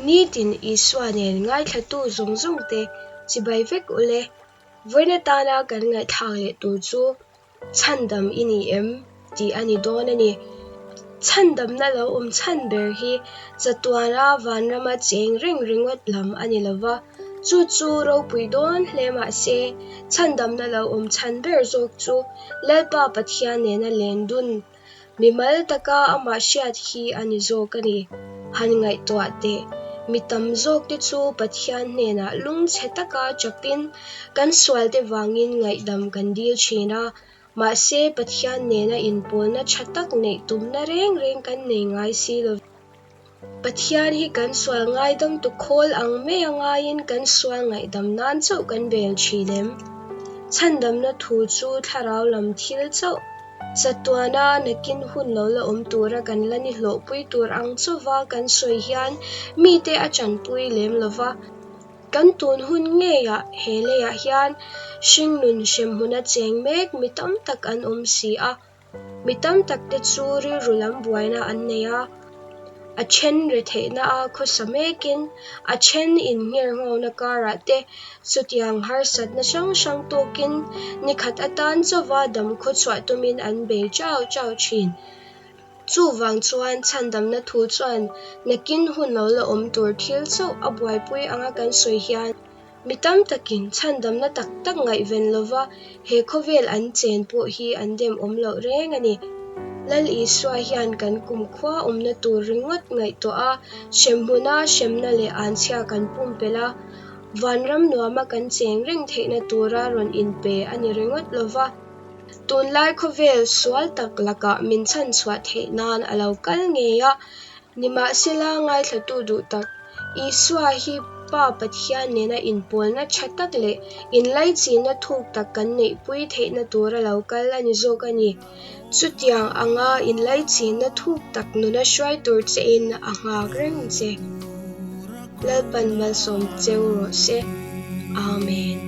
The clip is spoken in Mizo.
Nitin Isua nen ngaithlatu zawng zawng te chibai vek ule. Vawiin atana kan ngaihthlak leh tur chu chhandam i ni em tih a ni dawn a ni. Chhandamna lo awm chhan ber hi chatuana vanrama cheng reng ringawt lam a ni lo va, chu chu ropui dawn hle mah se, chhandamna lo awm chhan ber zawk chu Lalpa Pathian nena len dun Mimal taka amah hriat hi a ni zawk a ni. Han ngaihtuah teh, mi tam zawkte chu Pathian hnenah lungchhe taka chapin kan sualte vangin ngaihdam kan dil thin a, mahse Pathian nena inpawlna tha tak neih tumna reng reng kan nei ngai si lo. Pathian hi kan sual ngaidamtu khawl ang mai a ngaiin kan sual ngaihdam nan chauh kan bel thin em? Chhandamna thu chu thlarau lam thil chauh, chatuana nakin hun lo la awm tura kan la ni hlawhpui tur ang chauva kan sawi hian mite a tanpui lem lo va. Kan tun hun ngeiah he leiah hian hringnun hremhmuna cheng mek mi tam tak an awm si a. Mi tam tak te chu rilru lam buaina an nei a, a then retheihna a khawsa mekin a then inngher nghawna karah te chutiang harsatna hrang hrang tawkin nikhat atan chauva dam khawchhuah tumin an bei chau chau thin. Chuvang chuan chhandamna thu chuan nakin hun lo la awm tur thil chauh a buaipui anga kan sawi hian, Mi tam takin chhandamna tak tak ngaihven lova he khawvel an chen pawh hi an dem awm loh reng a ni. Lal Isua hian kan kumkhua awmna tur ringawt ngaihtuah a, hremhmuna hremna leh anchhia kan pumpelh a, vanram nuama kan cheng reng theihna tura rawn inpe a ni ringawt lova, tunlai khawvel sual tak lakah min chhanchhuah theih nan a lo kal ngei a, nimahsela ngaithlatu duh tak Isua hi Pa Pathian nena inpawlna tha tak leh inlaichinna thuk tak kan neihpui theihna tura lo kal a ni zawk a ni. Chutiang anga inlaichinna thuk tak nuna hruai tur chein a nghak reng che. Lalpan malsawm cheu rawh se. Amen.